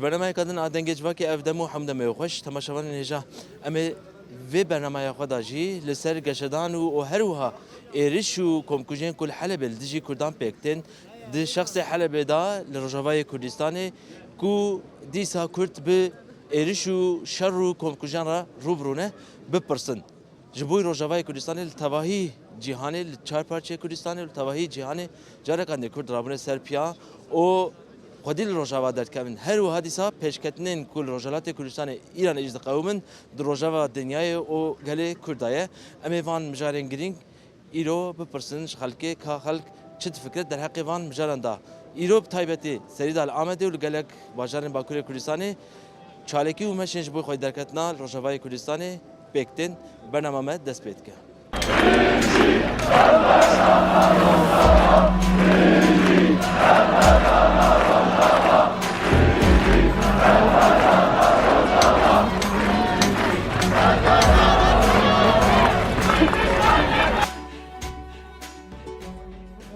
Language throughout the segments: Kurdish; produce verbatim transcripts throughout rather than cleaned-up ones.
Bernameyeka din a Dengê Civakê ev dem û hemdemê xweş. Temaşevanên hêja, em ê vê bernameya xwe de jî li ser geşedan û, û her wiha êriş û komkujiyên ku li Helebê li dijî Kurdan pêk tên, di şexsê Helebê de li Rojavayê Kurdistanê ku dîsa Kurd bi êriş û şer û komkujiyan re rû bi rû ne, bipirsin. Ji bo Rojavayê Kurdistanê li tevahî cîhanê, li çar parçeyê Kurdistanê û li tevahî cîhanê careka din Kurd rabûne ser piya û xwedî li Rojava derdikevin. Her wiha dîsa pêşketinên ku li Rojhilatê Kurdistanê Îranê jî diqewimin, di Rojava dinyayê û gelê Kurda ye. Em ê van mijarên girîng îro bipirsin ji xelkê ka xelk çi difikire derheqê van mijaran de. Îro bi taybetî serî de li Amedê û li gelek bajarên Bakurê Kurdistanê çalakî û meşên ji bo xwe derketina li Rojavayê Kurdistanê pêk tên. Bernama me dest pê dike.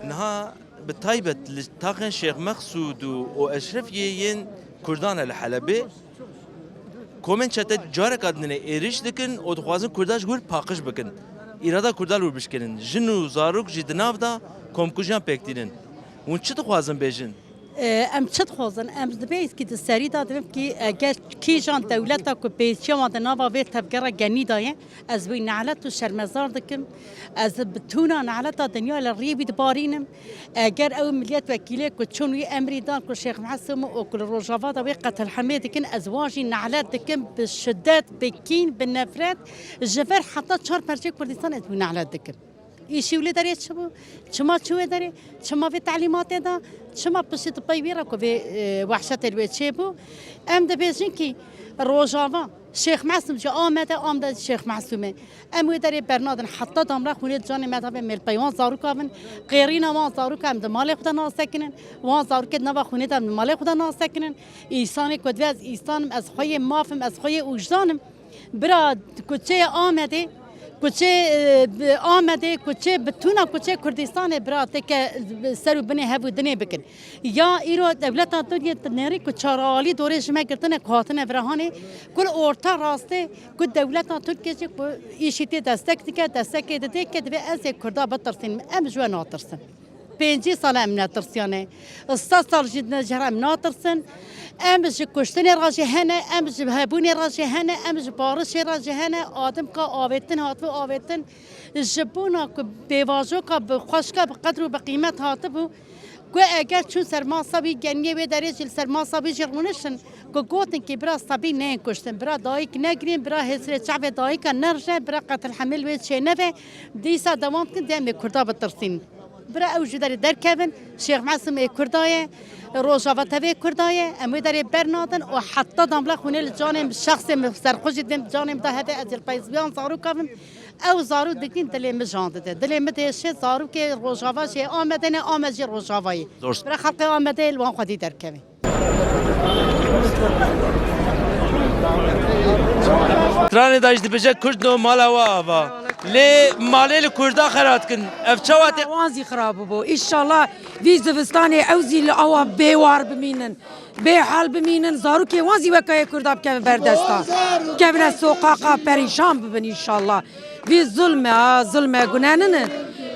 Niha bi taybet li taxên Şêx Mexsûd û, û Eşrefiyê yên Kurdan e li Helebê, komên çete careka din ê êrîş dikin û dixwazin Kurda ji wir paqij bikin. Îrada Kurda li wir bişkinin. Jin û zarok jî di nav de komkujiyan pêk tînin. Hûn çi dixwazin bêjin? Em çi dixwazin? Em dibê îskî di serî de dibim kî eger kîjan dewleta ku pêşiya wan di nava vê tevgera genî de ye, ez wî nelet û şermezar dikim. Ez bi tûna neleta dinya li riyê wî dibarînim. Eger ew millet wekîlê ku çûn wî emrî dan ku Şêx Mesûm û ku li Rojava de wê qetilhemê dikin, ez wan jî nelet dikim bi şidet, bi kîn, bi nefret. Ji vir heta çar perçê Kurdistan ez wî nelet dikim. Îşî wê derê çi bû? Çima çû wê derê? Çima vê telîmatê da? Çima piştî tu pey wî re ku vê, e, wehşetê li wê çêbû? Em dibêjin kî Rojava, Şêx Mesûm ji Amedê, Amedê Şêx Mesûmê. Em wê derê bernadin heta damla xûnê di canê me de be, mêlpey wan zaroka bin, qêrîna wan zaroka em di malê xwe de nasekinin, wan zarokê di nava xûnê de em di malê xwe de nasekinin. Însanê ku divê ez însan im, ez xwe yê maf im, ez xwe yê wijdan im. Bira, kuçeyê Amedê, kuçê, e, bi-, Amedê, kuçê, bitûna kuçê Kurdistanê, bira, têke ser û binê hev û dinê bikin. Ya îro dewleta Tirkiyê dinêrî ku çaralî dorê ji me girtine ku hatine vira hanê, ku li orta rastê ku dewleta Tirkiyê jî ku îşî tê destek dike, destekê didê ke divê ez ê Kurda bitirsînim. Em ji we natirsin. Pêncî sal e em netirsiyane. Sed sal jî ne ji her em natirsin. Em ji kuştinê re jî hene, em ji hebûnê re jî hene, em ji barişê re jî hene. Adim ka avêtin hatibû avêtin. Ji bona ku pêvajoka bi xweşka bi qedr û bi qîmet hatibû, ku eger çûn ser masa wî geniyê wê derê jî li ser masa wî jî rûniştin, ku gotin kî bira sebî neyên kuştin, bira dayik negirîn, bira hêsirê çavê dayika nerije, bira qetilhemê li wê çêneve, dîsa dewam dikin, dê em ê Kurda bitirsîn. Bira ew ji derê derkevin, Şêx Mesûm ê Kurda ye, Rojava tevê Kurda ye, em wê derê bernadin û heta damla xûnê li canê min, şexsê min, serxwe jî divêm canê min da heve, ez ê li peyzbiyan zaroka bim. Ew zarok dikîn dilê min jan dide. Dilê min diêşe, zarokê Rojava jê Amedê ne, Amed jê Rojava ye. Zor. Bira xelkê Amedê li wan xwedî derkevin. Stranê da jî dibêje Kurd no mala we ava. Lê malê li Kurda xera dikin. Ev çawa tê? Wan zî xirab bû. Înşallah vî zivistanê ew zî li awa bêwar bimînin. Bêhal bimînin, zarokê wan zî weka yê Kurda bikevin ber desta. Kevine soqaqa perîşan bibin înşallah. Vî zulm e, ha, zulm e, gune nîne.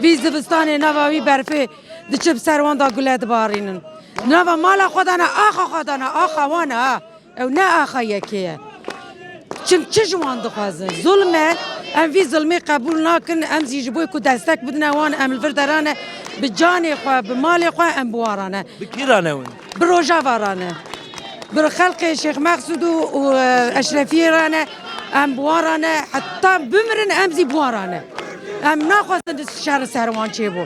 Vî zivistanê nava wî berfê diçe bi ser wan da gule dibarînin. Nava mala xwe dane, axa xwe dane, axa wan e, ha. Ew ne axa yekê ye. Çim çi ji wan dixwazin? Zulm e. Em vî zilmê qebûl nakin. Em zî ji bo ku destek bidine wan, em li vir derane bi canê xwe, bi malê xwe em bi wan rane. Bi kî rane hûn? Bi Rojava rane. Bi xelkê Şêx Mexsûd û, û, e, Eşrefiyê rane. Em bi wan rane. Heta bimirin em zî bi wan rane. Em naxwazin di şer ser wan çêbo.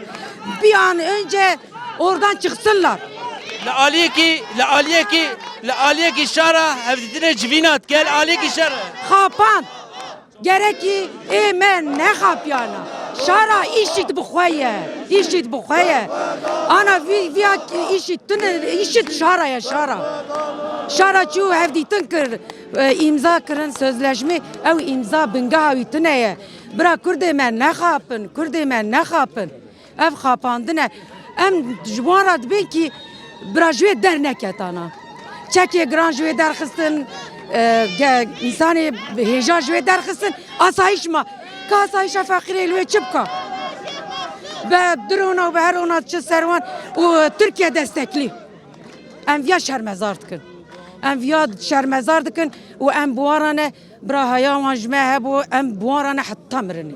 Bir an önce Oradan çıksınlar. Li aliyekî, li aliyekî, li aliyekî şara hevdîtinê civîna dike, li aliyekî şara. Xapan. Gerekî ê me nexapiyana. Şara îşît bi xwe ye. Îşît bi xwe ye. Ana vî, viya îşît tune, îşît şara ye, şara. Şara çû hevdîtin kir, e, îmza kirin sözleşme, ew îmza bingeha wî tune ye. Bira Kurdê me nexapin, Kurdê me nexapin. Ev xapandin e. Em ji wan re dibên kî bira ji wê derneketana. Çekê giran ji wê derxistin, e, ge-, însanê hêja ji wê derxistin, asayîş ma. Ka asayîşa feqîrê li wê çi bika? Be drona û be her ona diçe ser wan û Tirkiye desteklî. Em viya şermezar dikin. Em viya şermezar dikin û em bi wan re ne, bira heya wan ji me hebû, em bi wan re ne heta mirinê.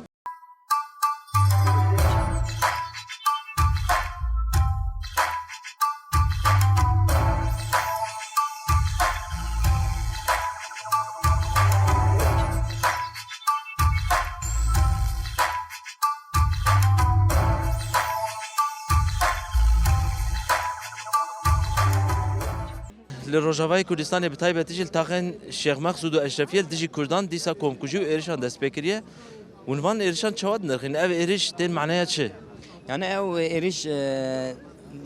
Li Rojavayê Kurdistanê bi taybetî jî li taxên Şêx Mexsûd û Eşrefiyê li dijî Kurdan dîsa komkujî û êrişan dest pê kiriye. Hûn van êrişan çawa dinirxîn? Ev êriş tên maneya çi? Yani ew êriş, e,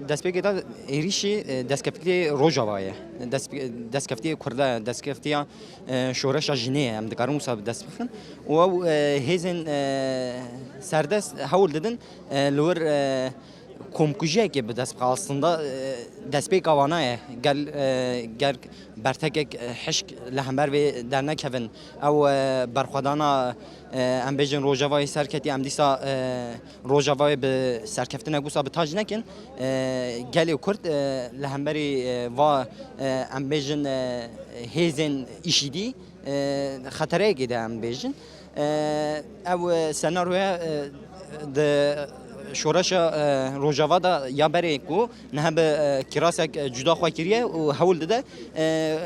destpêkê de êrişî, e, destkeftiyê Rojava ye. Dest-, destkeftiyê Kurda ye, destkeftiya, e, şoreşa jinê ye. Em dikarin wisa bi dest bixin. Û ew, e, hêzên, e, serdest hewl didin, e, li wir, e, komkujiyekê bi dest bixe. Aslında, e, destpêka wana ye. Gel, e, ger bertekek, e, hişk li hember vê dernekevin. Ew, e, berxwedana, e, em bêjin Rojavayê serketî, em dîsa, e, Rojavayê bi serkeftinek wisa bi tac nekin. E, gelê Kurd, e, li hemberî, e, va, e, em bêjin, e, hêzên îşîdî, e, xetereyekê de em bêjin. E, ev, e, senaryoya, e, di şoreşa, e, Rojava de ya berê ku niha bi, e, kirasek, e, cuda xwe kiriye û hewl dide, e,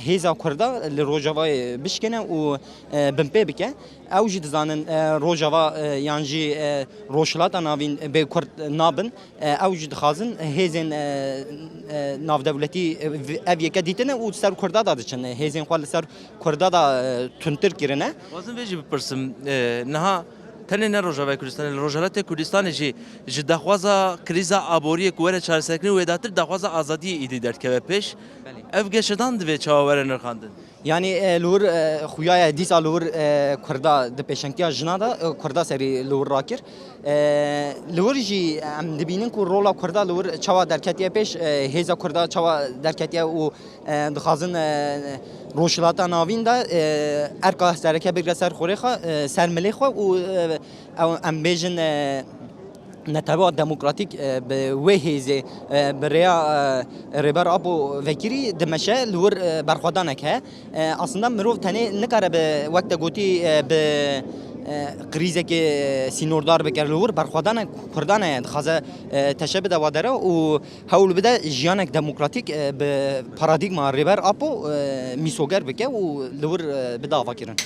hêza Kurda li Rojavayê bişkêne û, e, binpê bike. Ew jî dizanin, e, Rojava, e, yan jî, e, Rojhilata Navîn bê Kurd nabin. E, ew jî dixwazin hêzên, e, e, navdewletî, e, vi-, ev yeke dîtine û ser Kurda da diçin. Hêzên xwe li ser Kurda da, e, tundtir kirine. Dixwazim vê jî bipirsim, e, niha tenê ne Rojavayê Kurdistanê, li Rojhilatê Kurdistanê jî ji daxwaza krîza aboriyê ku were çareserkirin wêdatir daxwaza azadiyê êdî derdikeve pêş. Belê. Ev geşedan divê çawa were nirxandin? Yani, e, li wir, e, xuya ye, dîsa li wir, e, Kurda di pêşengtiya jina de, e, Kurda serî li wir rakir. E, li wir jî em dibînin ku rola Kurda li wir çawa derketiye pêş, e, hêza Kurda çawa derketiye û, e, dixwazin, e, Rojhilata Navîn de, e, erka sereke bigre ser xorê xwe, e, ser milê xwe û, e, ew em bêjin, e, netewa demokratîk, e, bi wê hêzê, e, bi rêya, e, Rêber Apo vekirî dimeşe li wir, e, berxwedanek heye. E, aslında mirov tenê nikare bi, wek te gotî, e, bi, e, krîzekê sînordar bikere li wir berxwedanek Kurdan heye, dixwaze, e, teşe bide wa dere û hewl bide jiyanek demokratîk, e, bi paradîgma Rêber Apo, e, mîsoger bike û li wir, e, bide avakirin.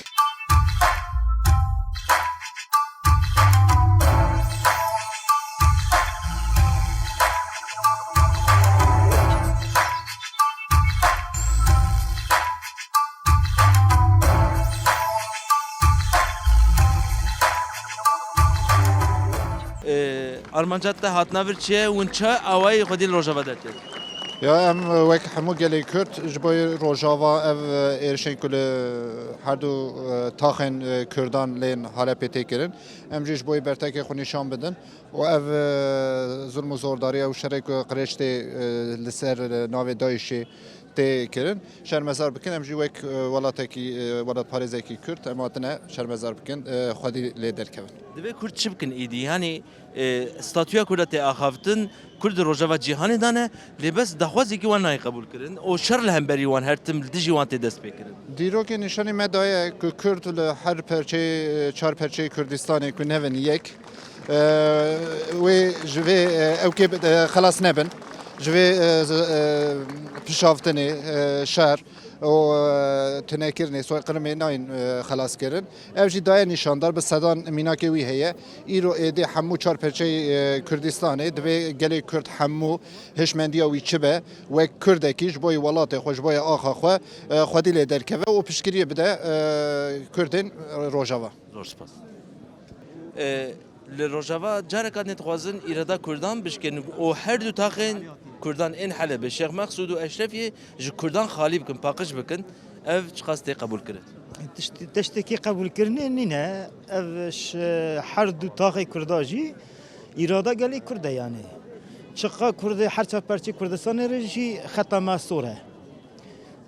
Ee, armanca te hatina vir çi ye? Hûn çi awayî xwedî li Rojava derkevin? Ya em, e, wek hemû gelê Kurd ji bo Rojava ev, e, êrişên ku li her du, e, taxên, e, Kurdan lên Halepê tê kirin, em jî ji bo bertekê xwe nîşan bidin û ev, e, zulm û zordarî, ew şerê ku qirêj tê, e, li ser, e, navê DAIŞê tê kirin, şermezar bikin. Em jî wek, e, welatekî, e, welatparêzekî Kurd em hatine şermezar bikin, e, xwedî lê derkevin. Divê Kurd çi bikin êdî? Yanî, e, statûya Kurda tê axaftin, Kurd di rojeva cîhanê de ne, lê bes daxwazekî wan nayê qebûl kirin û şer li hemberî wan her tim li dijî wan tê destpêkirin. Dîrokê nîşanî me daye ku Kurd li her perçeyê, çar perçeyê Kurdistanê ku nevin yek, e, wê ji vê, e, ewkê, e, xelas nebin. Ji vê, e, z-, e, pişavtinê, e, şer û, e, tunekirinê, soyqirimê nayên, e, xelas kirin. Ev jî daye nîşandar, bi sedan mînakê wî heye. Îro êdî hemû çar perçeyê, e, Kurdistanê divê gelê Kurd hemû hişmendiya wî çi be, wek Kurdekî ji bo yê welatê xwe, ji bo yê axa xwe, e, xwedî lê derkeve û piştgiriyê bide, e, Kurdên Rojava. Zor spas. E, li Rojava careka din dixwazin îrada Kurdan bişkên û her du taxên Kurdan ên Helebê, Şêx Mexsûd û Eşrefiyê ji Kurdan xalî bikin, paqij bikin. Ev çiqas tê qebûlkirin? Tişt-, tiştekî qebûlkirinê nîne. Ev ji her du taxê Kurda jî îrada gelê Kurd e yanî. Çiqa Kurdê her çar parçeyê Kurdistanê re jî xeta me sor e.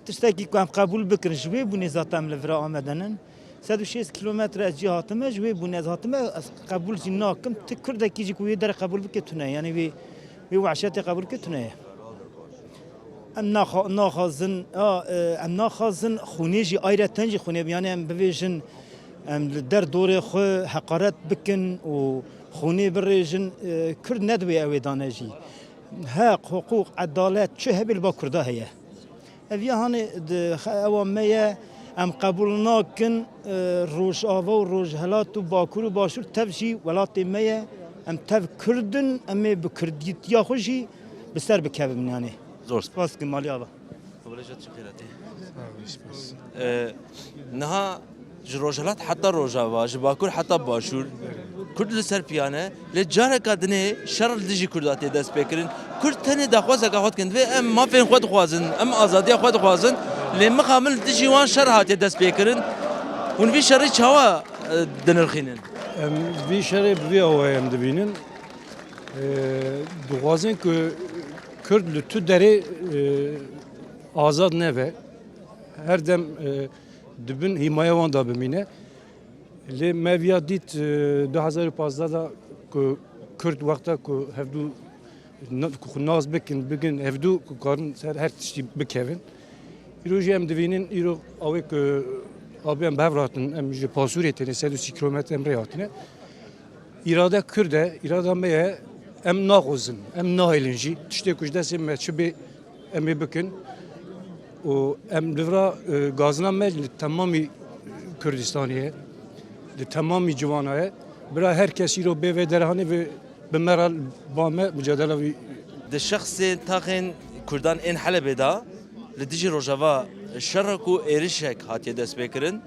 Tiştekî ku em qebûl bikin, ji wê bûnê zaten em li vira amedenin. Sed û şêst kîlometre ez cî hatime, ji wê bûnê ez hatime, ez qebûl jî nakim. Ti Kurdekî jî ku wê derê qebûl bike tune ye. Yanî wê, wê wehşetê qebûl bike tune ye. Em naxa-, naxwazin, a, e, em naxwazin xûnê jî ayreten jî xûnê, yanî em bivêjin, em li der dorê xwe heqaret bikin û xûnê birêjin, e, Kurd ne di wê ew ê dane jî. Heq, hiqûq, edalet çi hebê li ba Kurda heye. Ev ya hanê di xe-, ewa me ye, em qebûl nakin, e, Rojava û Rojhilat û Bakur û Başûr tev jî welatê me ye. Em tev Kurd in, em ê bi Kurdîtiya xwe jî bi ser bikevin yanê. Zor spas. Spas ki malî ava. Qebûlê jî tu xêr hatî. Sağ ol, spas. E, niha ji Rojhilat heta Rojava, ji Bakur heta Başûr, Kurd li ser piyan e, lê careka dinê şer li dijî Kurda tê destpêkirin. Kurd tenê daxwazeka xwe dikin, divê em mafên xwe dixwazin, em azadiya xwe dixwazin, lê mixabin li dijî wan şer hatiye destpêkirin. Hûn vî şerî çawa, e, dinirxînin? Em vî şerê bi vî awayê em dibînin. E, dixwazin ku Kurd li tu derê, e, azad nebe. Her dem, e, di bin hîmaya wan de bimîne. Lê me viya dît, e, du hezar û pazdeh de ku Kurd wexta ku hevdû na-, ku xwe nas bikin, bigin hevdû ku karin ser her tiştî bikevin. Îro jî em divînin, îro awê ku abê em bi hev ratin, em ji Pasûrê tenê sed û sî kilometre em rê hatine. Îrade Kurd e, îrada me ye, em naxwazin, em nahêlin jî. Tiştê ku ji destê me çi bê, em ê bikin. Û em li vira, e, gazina me li temamî Kurdistanê ye, li temamî civana ye. Bira her kes îro bê vê derhanê ve bi me re ba me mucadela wî. Di şexsên taxên Kurdan ên Helebê de li dijî Rojava şerek û êrişek hatiye destpêkirin.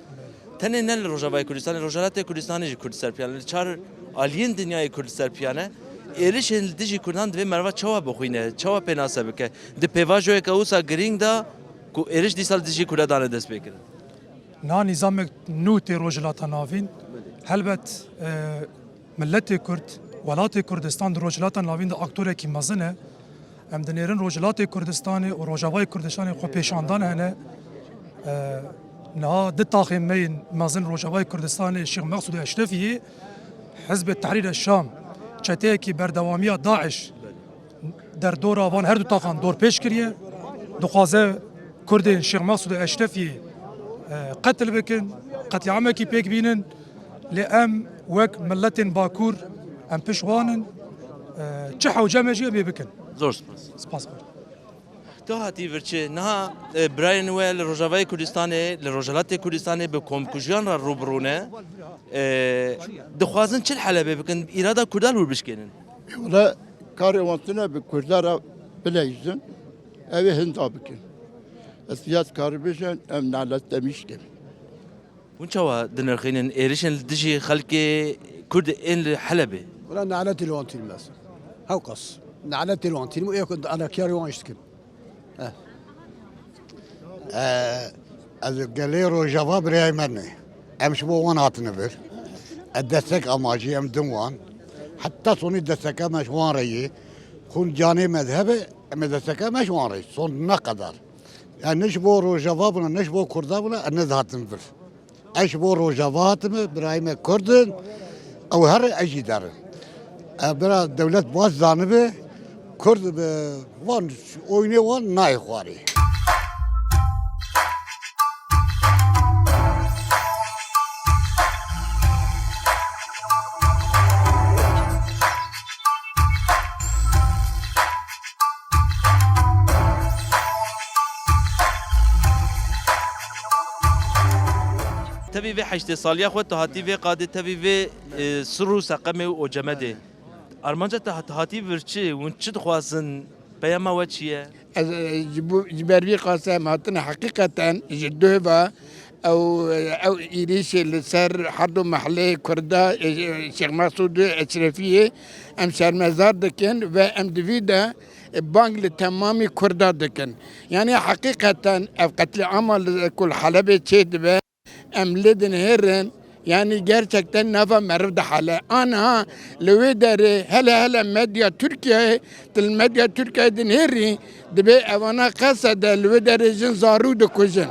Tenê ne li Rojavayê Kurdistanê, Rojhilatê Kurdistanê jî Kurd ser piyan e. Li çar aliyên dinyayê Kurd ser piyan e. Êrişên li dijî Kurdan divê merva çawa bixwîne, çawa pênase bike? Di pêvajoyeke wisa girîng de ku êriş dîsa li dijî Kurda dane destpêkirin. Niha nîzamek nû tê Rojhilata Navîn. Helbet, e, Miletê Kurd, welatê Kurdistan di Rojhilata Navîn de aktorekî mezin e. Em dinêrin Rojhilatê Kurdistanê û Rojavayê Kurdistanê xwepêşandan hene. E, niha du taxên me yên mezin Rojavayê Kurdistanê Şêx Meqsûd û Eşrefiyê, Hizbê Tehrîr Şam, çeteyekî berdewamiya DAIŞ, derdora van her du taxan dorpêç kiriye. Dixwaze Kurdên Şêx Meqsûd û Eşrefiyê, e, qetil bikin, qetlîamekî pêk bînin. Lê em wek miletên Bakur, em pişt wan in. E, çi hewce me jî em ê bikin. Zor spas. Spas xwe. Tu hatî vir çi? Niha, e, birayên we li Rojavayê Kurdistanê, li Rojhilatê Kurdistanê bi komkujiyan re rû bi rû ne. E, dixwazin çi li Helebê bikin? Îrada Kurda li wir bişkênin? Wele karê wan tune bi Kurda re bileyzin, ew ê hinda bikin. Ez ya dikaribêjin, em nalet demîşkin. Hûn çawa dinirxînin êrişên li dijî xelkê Kurd ên li Helebê? Wela naletê li wan tînim ez. Hewqas. Naletê li wan tînim û ê ku alakiyarê wan îş dikin. Eh. Eh, ez gelê Rojava birayê me ne. Em ji bo wan hatine vir. Ez destek amacî em din wan. Heta sonî desteke me ji wan re yê. Xûn canê me de hebe, em ê desteke me ji wan re yê. Son ne qedar. Yani ne ji bo Rojava bûna, ne ji bo Kurda bûna, ez ne dihatim vir. Ez ji bo Rojava hatime, birayê me Kurd in, ew here ez jî derim. Ev bira dewlet baş zanibe, Kurd bi van oynê wan nayê xwarê. Tevî vê heştê saliya xwe tu hatî vê qadê, tevî vê, e, Sirû, Seqemê û Ocemedê. Armanca te hat-, hatî vir çi? Hûn çi dixwazin? Peyama we çi ye? Ez, e, ji bo, ji ber vî qasê em hatine heqîqeten ji duh ve ew, ew êrîşê li ser her du mehleyê Kurda, e, Şêx Mesûd û Eşrefiyê em şermezar dikin ve em di vî de, e, bang li temamî Kurda dikin. Yanî heqîqeten ev qetlîama li, ku li Helebê çêdibe, em lê dinihêrin, Yani gerçekten nava meriv dihale. Aniha li wê derê hele hele medya Tirkiyeyê, di medya Tirkiyeyê dinêrî, dibê evana qesede li wê derê jin zarû dikujin.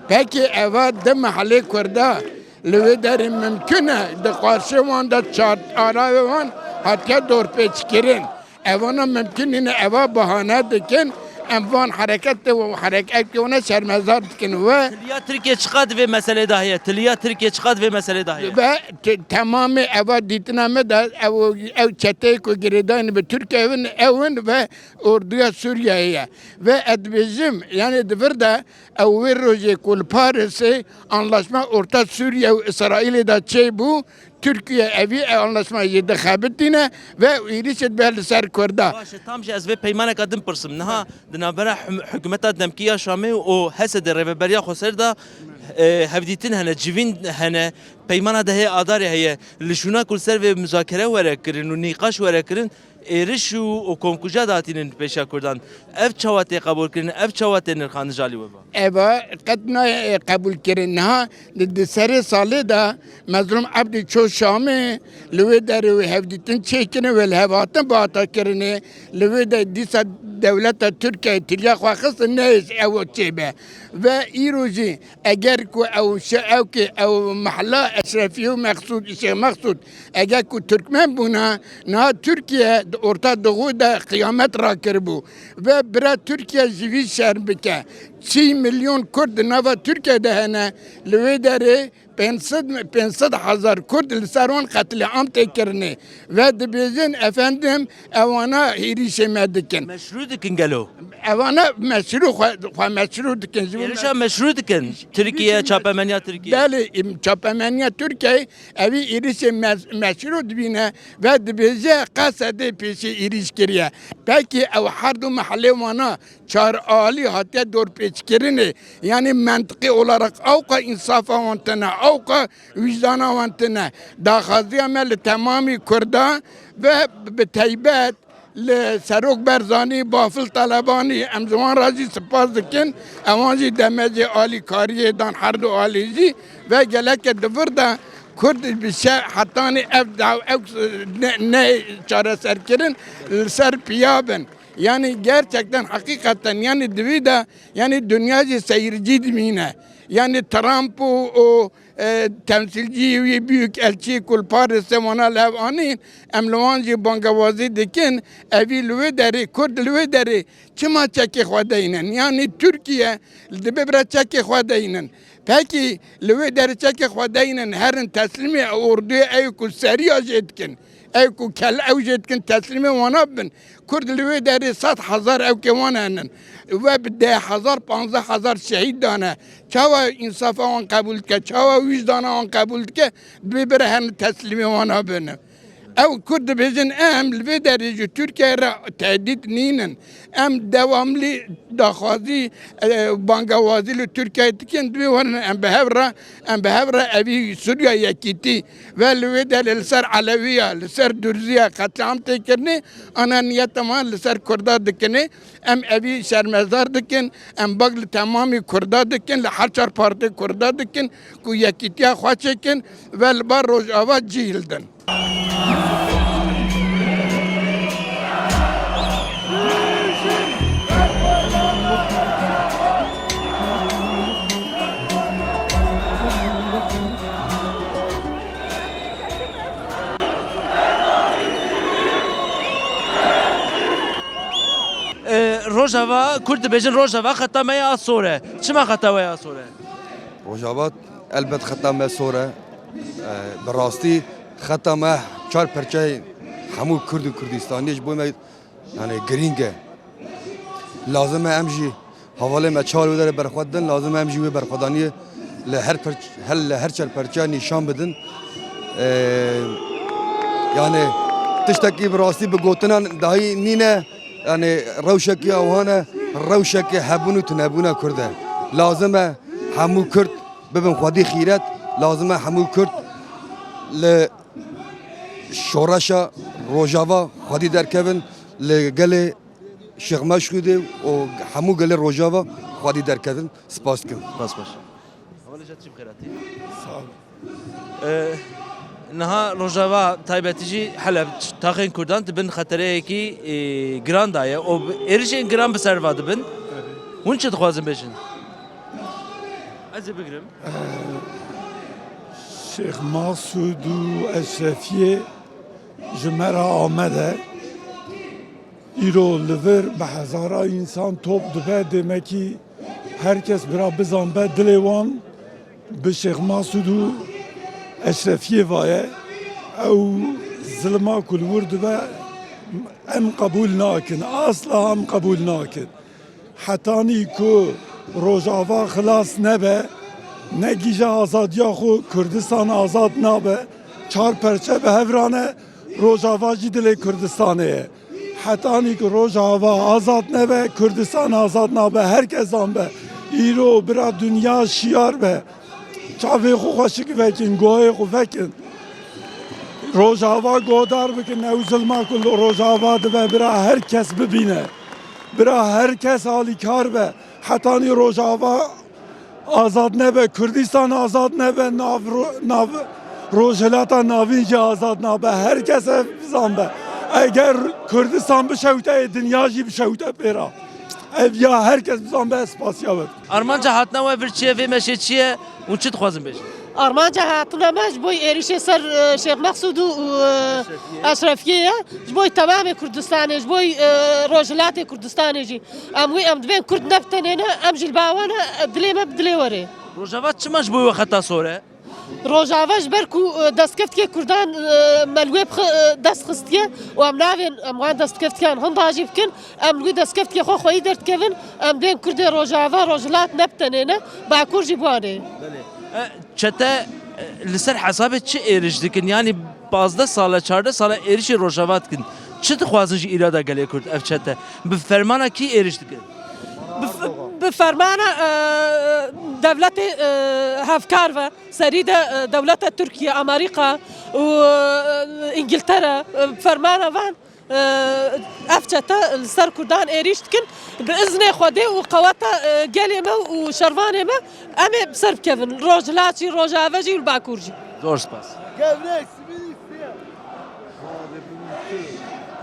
Pekî eva di mehelê Kurda li wê derê mimkun e, di qarşê wan de çar alayê wan hatiye dorpêçkirin. Evana mimkun nîne, eva bahane dikin. Em van hereketê û hereketê wana şermezar dikin we. Tiliya Tirkiye çiqas di vê meselê de heye? Tiliya Tirkiye çiqas di vê meselê de heye? Ve te-, temamê eva dîtina me de ew, ew çeteyê ku girêdayî bi Tirkiye win, ew in ve orduya Sûriyeyê ye. Ve ez dibêjim, yani di vir de ew wê rojê ku li Parisê anlaşma orta Sûriye û Îsraîlê de çêbû, Tirkiye evî anlaşmayê jî dixebitîne ve êrîşê dibe li ser Kurda. Baş e, tam jî ez vê peymaneka din pirsim. Niha di navbera him-, hikûmeta demkî ya Şamê û H S D Rêveberiya Xweser de, e, hevdîtin hene, civîn hene. Peymana dehê Adarê heye. Li şûna ku li ser vê muzakere were kirin û nîqaş were kirin, êriş û, û komkuja datînin pêşiya Kurdan. Ev çawa tê qebûlkirin, ev çawa tê nirxandin ji alî we ve? Eva qet nayê qebûlkirin. Niha di, di serê salê de Mezlûm Ebdî çû Şamê, li wê derê wê hevdîtin çêkirin, wê li hev hatin bihata kirinê. Li wê de dîsa dewleta Tirkiyeyê tiliya xwe xistin neyê ew çêbe. Ve îro jî eger ku ew şe-, ew kê ew mehla Eşrefî û Mexsûd, Şêx Mexsûd, eger ku Tirkmen bûna, niha Tirkiye di Orta Doğu de qiyamet rakiribû. Ve bira Tirkiye ji vî şerm bike. Sî milyon Kurd di nava Tirkiye de hene. Li wê derê pênc sed, pênc sed hezar Kurd li ser wan qetlîam tê kirinê. Ve dibêjin, efendim, ewana hêrîşê me dikin. Meşrû dikin gelo? Ewana meşrû xwe, xwe meşrû dikin. Ji bo Êrişa me- meşrû dikin. Tirkiye, çapemeniya Tirkiye. Belê, im, çapemeniya Tirkiye evî êrişê me-, meşrû dibîne ve dibêje, qesedê pêşî êrîş kiriye. Pekî ew her du mehelê wana çar alî hatiye dorpêçkirinê. Yani mentiqî olarak ewqa însafa wan tine, ewqa wijdana wan tine. Daxwaziya me li temamî Kurda ve bi teybet li Serok Berzanî, Bafil Telebanî, em ji wan re jî spas dikin. Ewan jî demecê alîkariyê dan her du alî jî ve geleke di vir de Kurd bi şe-, hetanî ev daw-, ew ne, ne çareserkirin li ser piya bin. Yani gerçekten, hakikaten, yani di vî de, yani dinya jî seyircî dimîne. Yani Trump û, û, e, temsîlcî wî, büyük elçî ku li Parisê wana li hev anîn, em li wan jî bangewazî dikin, evî li wê derê, Kurd li wê derê çima çekê xwe deynin? Yani Tirkiye dibe bira çekê xwe deynin. Pekî li wê derê çekê xwe deynin, herin teslîmê orduyê ew ku seriya jê dikin. Ew ku kel ew jê dikin teslîmê wana bin. Kurd li wê derê sed hezar ew kê wan henin. We bi deh hezar, panzdeh hezar şehîd dane. Çawa însafa wan qebûl dike? Çawa wijdana wan qebûl dike? Dibê bire herin teslîmê wana bin. Ew Kurd dibêjin, em li vê derê ji Tirkiye re tehdît nînin. Em dewamlî daxwazî, e, bangewazî li Tirkiye dikin, dibê werin em bi hev re, em bi hev re evî Sûriya yekîtî ve li wê derê li ser Elewiya, li ser Durziya qetlîam tê kirinê, ana niyeta me li ser Kurda dikinê. Em evî şermezar dikin, em bag li temamî Kurda dikin, li her çar partê Kurda dikin ku yekîtiya xwe çêkin ve li bar Rojava cî hildin. E, Rojava, Kurd dibêjin Rojava xeta me ya sor e. Çima xeta we ya sor e? Rojava elbet xeta me sor e. E, bi rastî xeta me çar perçeyê hemû Kurd û Kurdistaniyê ji bo me, yani, girîng e. Lazim e em jî hevalê me çar wê derê berxwe didin, lazim e em jî wê berxwedaniyê li her perç-, her, li her çar perçeya nîşan bidin. E, yani, tiştekî bi rastî bi gotinan dahî nîne. Yani rewşekî ewhan e, rewşekî hebûn û tunebûna Kurd e. Lazim e hemû Kurd bibin xwedî xîret, lazim e hemû Kurd li şoreşa Rojava xwedî derkevin, li gelê Şêx Meşûdê û hemû gelê Rojava xwedî derkevin. Spas dikim. Spas baş. Hevalê, çi bixêr hatî? Sağ ol. E, niha Rojava taybetî jî Heleb, taxên Kurdan di bin xetereyekî, e, giran de ye. Û êrişên giran bi ser va dibin. Hûn çi dixwazin bêjin? Ez ê bigirim. Şêx Masûd û Eşrefiyê ji me re Amed e. Îro li vir bi hezara însan top dibe, demekî her kes bira bizanbe dilê wan bi Şêx Masûd û Eşrefiyê va ye. Ew zilma ku li wir dibe em qebûl nakin, asla em qebûl nakin. Hetanî ku Rojava xilas nebe, ne gîja azadiya xwe Kurdistan azad nabe, çar perçe bi hev re ne, Rojava jî dilê Kurdistanê ye. Hetanî ku Rojava azad nebe, Kurdistan azad nabe, her kes zan be. Îro bira dinya şiyar be. Çavê xwe xweşik vekin, guhayê xwe vekin. Rojava godar bikin, ew zilma ku li Rojava dibe, bira her kes bibîne. Bira her kes alîkar be. Hetanî Rojava azad nebe, Kurdistan azad nebe, nav ro-, nav Rojhilata Navîn jî azad nabe. Her kes ev bizan be. Eger Kurdistan bişewite, ê dinya jî bişewite pê re. Ev ya her kes bizan be, ez spasiya we. Armanca hatina we vir çi ye, vê meşê çi ye? Hûn çi dixwazin bêjin? Armanca hatina me ji bo êrişê ser, e, Şêx Meqsûd û, û, e, Eşrefiyê ye. Ji bo temamê Kurdistanê, ji bo, e, Rojhilatê Kurdistanê jî. Em wî, em divên Kurd ne bi tenê ne, em jî li ba wan e, dilê me bi dilê we re. Rojava çima ji bo we xeta sor e? Rojava ji ber ku, e, destkeftiyê Kurdan, e, me li wê bi xi-, e, dest xistiye û em navên em wan destkeftiyan hinda jî bikin, em li wî destkeftiye xwe xweyî derdikevin, em bên Kurdê Rojava, Rojhilat ne bi tenê ne, Bakur jî bi wan e. Belê. E, çete, e, li ser hesabê çi êriş dikin? Yanî pazdeh sal e, çardeh sal e êrişê Rojava dikin. Çi dixwazin ji îrada gelê Kurd ev çete? Bi fermana kî êriş dikin? Bi f-, bi fermana, e, dewletê, e, hevkar ve, serî de, e, dewleta Tirkiye, Amerîka û, e, Îngiltere, e, bi fermana van, e, ev çete li ser Kurdan êrîş dikin. Bi iznê Xwedê û qeweta, e, gelê me û şervanê me em ê bi ser bikevin. Rojhilat jî, Rojave jî û li Bakur jî. Zor spas.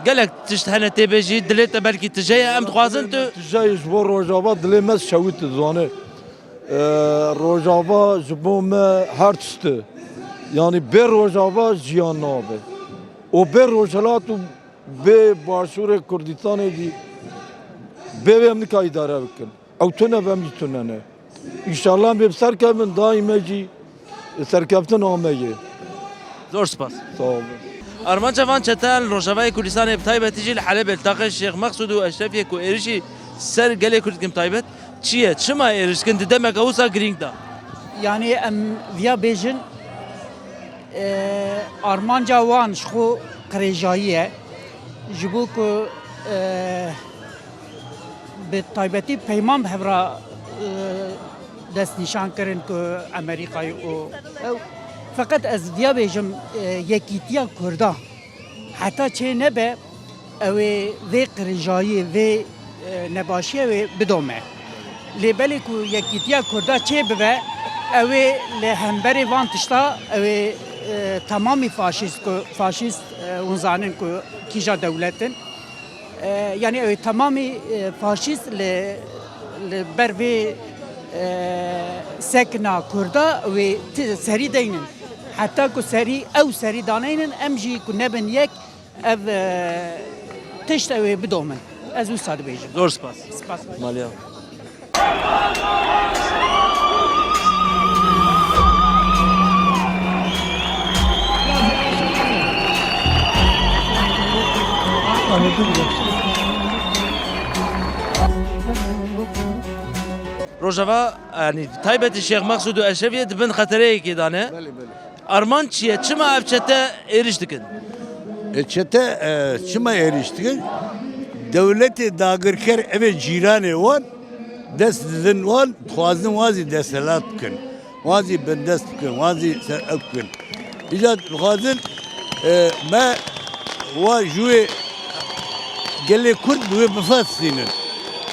Gelek tişt hene tê bêjî, dilê te belkî tije ye, em dixwazin tu Tije ye ji bo Rojava, dilê me şewit dizane. Ee, Rojava ji bo me her tişt e. Yanî bê Rojava jiyan nabe. Û bê Rojhilat û bê Başûrê Kurdistanê jî bê wê em nika îdare bikin. Ew tune be, em jî tune ne. Înşallah em ê bi ser kevin, daîme jî serkeftin a me ye. Zor spas. Sağ olun. Armanca van çete li Rojavayê Kurdistanê, bi taybetî jî li Helebê, li taxê Şêx Meqsûd û Eşrefiyê ku êrişî ser gelê Kurd dikin bi taybet, çi ye? Çima êriş dikin di demeke wisa girîng de? Yanî em viya bêjin, e, armanca wan ji xwe qirêjayî ye. Ji bo ku, e, bi taybetî peyman bi hev re, e, destnîşan kirin ku Amerîkayê û ew. Feqet ez viya bêjim, e, yekîtiya Kurda heta çê nebe, ew ê vê qirêjayî, vê, e, nebaşiyê wê bidome. Lê belê ku yekîtiya Kurda çê bibe, ew ê li hemberê van tişta, ew ê, e, temamî faşîst ku, faşîst, e, hûn zanin ku kîja dewlet in. E, yanî ew ê temamî, e, faşîst li, li ber vê, e, sekna Kurda wê ti-, serî deynin. Heta ku serî, ew serî daneynin, em jî ku nebin yek, ev, e, tişt ew ê bidomin. Ez wisa dibêjim. Zor spas. Spas. Maliya. Rojava, yanî taybetî Şêx Meqsûd û Eşrefiyê di bin xetereyekê de ne. Belê, belê. Armanc çi ye? Çima ev çete êrîş dikin? E, çete, e, çima êrîş dikin? Dewletê dagirker, ev ê cîranê wan, dest didin wan, dixwazin wan zî desthilat bikin. Wan zî bindest bikin, wan zî ser ev bikin. Îca dixwazin, e, me wa ji wê gelê Kurd bi wê bifestînin.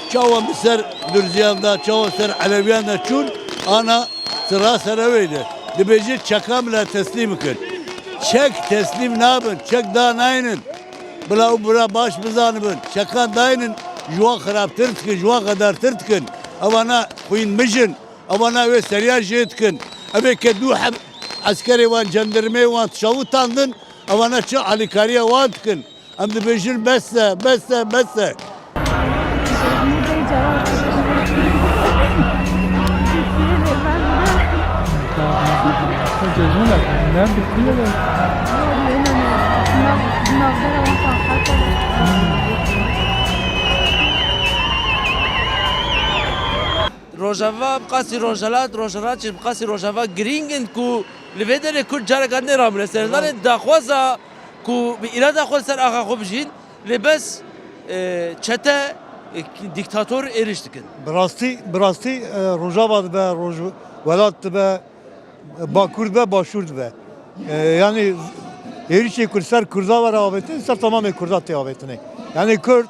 Çawa bi ser Durziyan de, çawa ser Elewiyan de çûn, ana Sira ser ew ê de. Dibêje çekan bila teslîm bikin. Çek teslîm nabin, çek danaynin. Bila û bira baş bizanibin. Çekan daynin, ji wan xirabtir dikin, ji wan xedartir dikin. Evana xwîn mijin, evana wê seriya jê dikin. Evê ke dû heb eskerê wan, cendirmeyê wan çawitandin, evana çi alîkariya wan dikin. Em dibêjin bes e, bes e, bes e. Rojava bi qasî Rojhelat, Rojhelat jî bi qasî Rojava girîng in ku li vê derê Kurd careka din ramine ser. Danê daxwaza ku bi îrada xwe li ser axa xwe bijîn, lê bes, e, çete, e, dîktator êrîş dikin. Bi rastî, bi rastî, e, Rojava dibe, Rojwelat dibe, e, Bakur dibe, Başûr dibe. E, yanî êrîşê ku li ser Kurda were avêtin, li ser temamê Kurda tê avêtinê. Yanî Kurd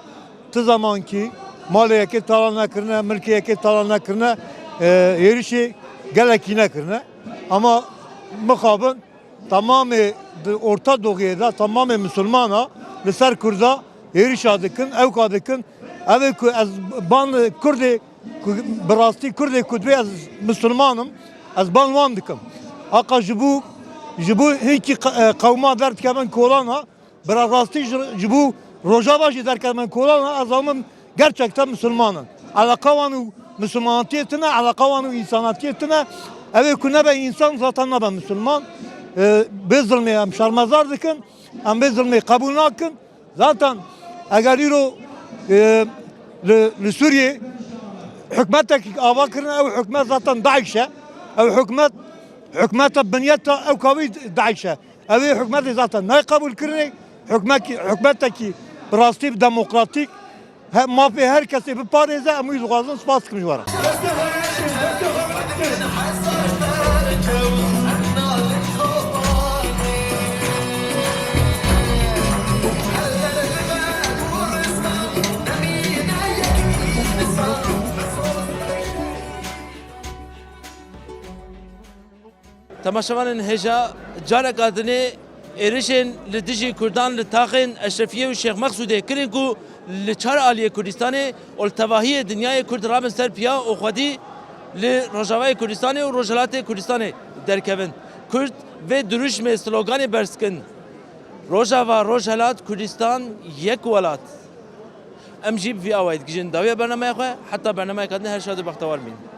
ti zemankî malê yekê talan nekirine, milkê yekê talan nekirine, e, êrîşê gelekî nekirine. Ama mixabin Tamamê di Orta Doğuyê de tamamê Misilmana li ser Kurda hêrişa dikin, ewka dikin. Ev ê ku ez ban Kurdê, ku bi rastî Kurdê ku dibê ez Misilman im, ez ban wan dikim. Haqa ji bo, ji bo hinkî qe-, e, qewma derdikevin kolana, Bi rastî ji, ji bo Rojava jî derkevin kolana, ez zanim gerçekten Misilman in. Eleqa wan û Misilmanatiyê tune, eleqa wan û însanatiyê tune. Ew ê ku nebe însan, zaten nebe Misilman. E, vê zilmê em şermezar dikin, em vê zilmê qebûl nakin. Zaten eger îro, e, li, li Sûriyê hikûmetekî ava kirine, ew hikûmet zaten DAIŞ e. Ew hikûmet, hikûmeta binyeta ew kawî DAIŞ e. Ew ê hikûmetê zaten nayê qebûlkirinê. Hikûmekî-, hikûmetekî bi rastî demokratîk, he, mafê her kesê biparêze, em wî dixwazin. Spas dikim ji we re. Temaşevanên hêja, careka dinê êrişên li dijî Kurdan li taxên Eşrefiyê û Şêx Mexsûdê kirin ku li çar aliyê Kurdistanê û li tevahiyê dinyayê Kurd rabin ser piya û xwedî li Rojavayê Kurdistanê û Rojhelatê Kurdistanê derkevin. Kurd vê dirûşmê, sloganê berz dikin. Rojava, Rojhelat, Kurdistan, yek welat. Em jî bi vî awayî digihîjin dawiya bernameya xwe, heta bernameya din her şad û bextewar bîn.